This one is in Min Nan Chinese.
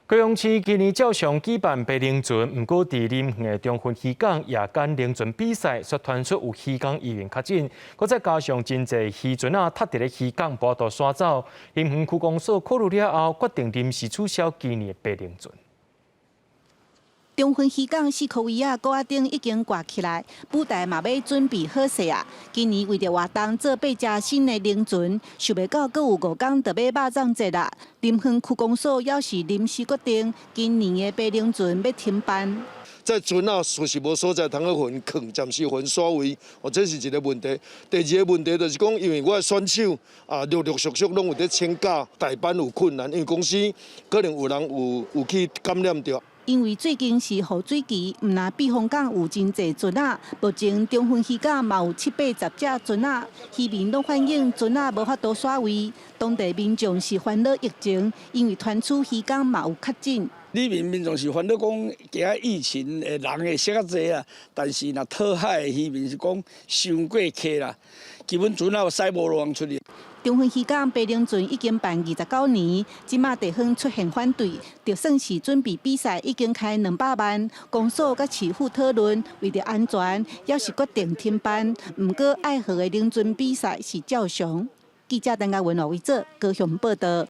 高雄市今年照常舉辦白龍船，毋過佇林園的中分漁港夜間龍船比賽，卻傳出有漁港議員確診，閣再加上真濟漁船仔塞佇咧漁港，無法度徙走。林園區公所考慮了後，決定臨時取消今年的白龍船。中分漁港四箍圍仔鼓仔頂已經掛起來，舞台嘛欲準備好勢啊！今年為著活動做八隻新的龍船，想袂到閣有5工就欲肉粽節啦。林園區公所猶是臨時決定，今年的白龍船欲停辦。這船仔隨時無所在通去予囥，暫時予徙位，哦，這是一個問題。第二個問題就是講，因為我的選手啊，陸陸續續攏有佇請假代班有困難，因為公司可能有人有去感染著。因為最近是雨水期，毋但避風港有真濟船仔，目前中分漁港嘛有七八十隻船仔，漁民攏反映船仔無法度徙位，當地民眾是煩惱疫情，因為傳出漁港嘛有確診。里面民眾是煩惱講，驚疫情的人會小較濟啊，但是若討海的漁民是講傷過客啦，基本船仔駛無路通出去。中分漁港白龍船已經辦29年，這馬地方出現反對，就算是準備比賽已經開200萬，公所佮市府討論，為著安全，猶是決定停辦。毋過愛河的龍船比賽是照常。記者陳嘉文、羅維哲高雄報道。